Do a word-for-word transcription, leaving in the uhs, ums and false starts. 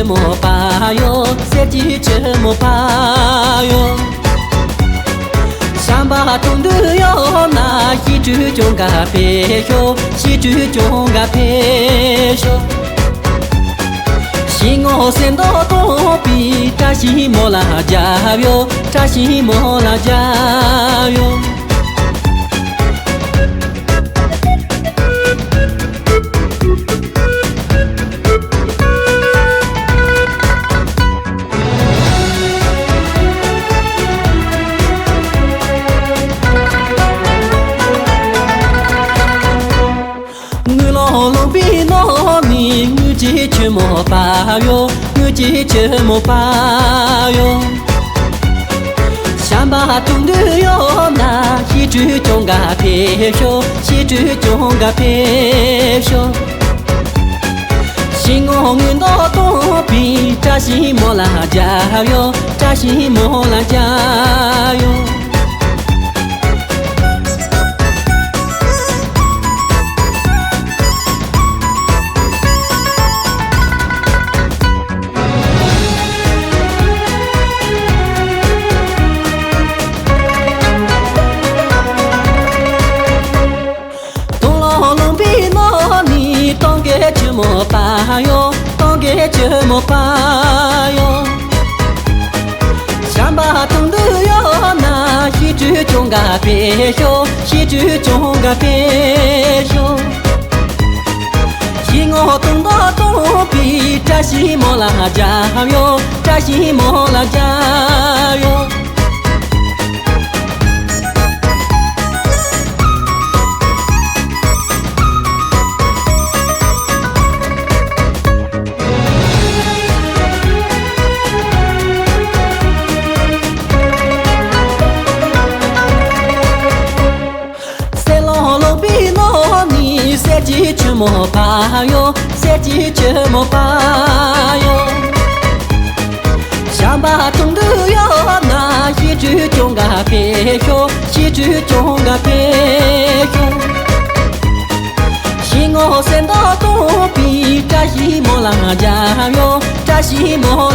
མོ་པ་ཡོ། གསེར་གྱི་ཆུ་མོ་པ་ཡོ། བྱམས་པ་དོན་དུ་ཡོད་ན་ཤི་དྲུག་ཅུང་ག་ཕེབས་ཤོག་ཤི་དྲུག་ཅུང་ག་ཕེབས་ཤོག་ཤི་ངོ་སེམས་དོ་སྟོང་པའི་བཀྲ་ཤིས་མོ་ལ་རྒྱབ་ཡོ། བཀྲ་ཤིས་མོ་ལ་རྒྱབ་ཡོ། དངུལ་ལོང་ལོང་པའི་ནང་ནས་དངུལ་གྱི་ཆུ་མོ་བབས་ཡོ། དངུལ་གྱི་ཆུ་མོ་བབས་ཡོ། བྱམས་པ་དོན་དུ་ཡོད་ན་ཤི་དྲུག་ཅུང་ག་ཕེབས་ཤོག་ཤི་དྲུག་ཅུང་ག་ཕེབས་ཤོག་ཤི་ངོ་དངུལ་མདོག་སྟོང་པའི་བཀྲ་ཤིས་མོ་ལ་རྒྱབ་ཡོ། བཀྲ་ཤིས་མོ་ལ་རྒྱབ་ཡོ། དུང་ལོང་ལོང་པའི་ནང་ནས་སྟོན་ཀའི་ཆུ་མོ་བབས་ཡོ། སྟོན་ཀའི་ཆུ་མོ་བབས་ཡོ། བྱམས་པ་དོན་དུ་ཡོད་ན་ཤི་དྲུག་ཅུང་ག་ཕེབས་ཤོག་ཤི་དྲུག་ཅུང་ག་ཕེབས་ཤོག་ཤི་ངོ་དུང་མདོག་སྟོང་པའི་བཀྲ་ཤིས་མོ་ལ་རྒྱབ་ཡོ། བཀྲ་ཤིས་མོ་ལ་རྒྱབ་ཡོ། སེར་ལོང་ལོང་པའི་ནང་ནས་གསེར་གྱི་ཆུ་མོ་བབས་ཡོ། གསེར་གྱི་ཆུ་མོ་བབས་ཡོ། བྱམས་པ་དོན་དུ་ཡོད་ན་ཤི་དྲུག་ཅུང་ག་ཕེབས་ཤོག་ཤི་དྲུག་ཅུང་ག་ཕེབས་ཤོག་ཤི་ངོ་སེམས་དོ་སྟོང་པའི་བཀྲ་ཤིས་མོ་ལ་རྒྱབ་ཡོ། བཀྲ་ཤིས་མོ་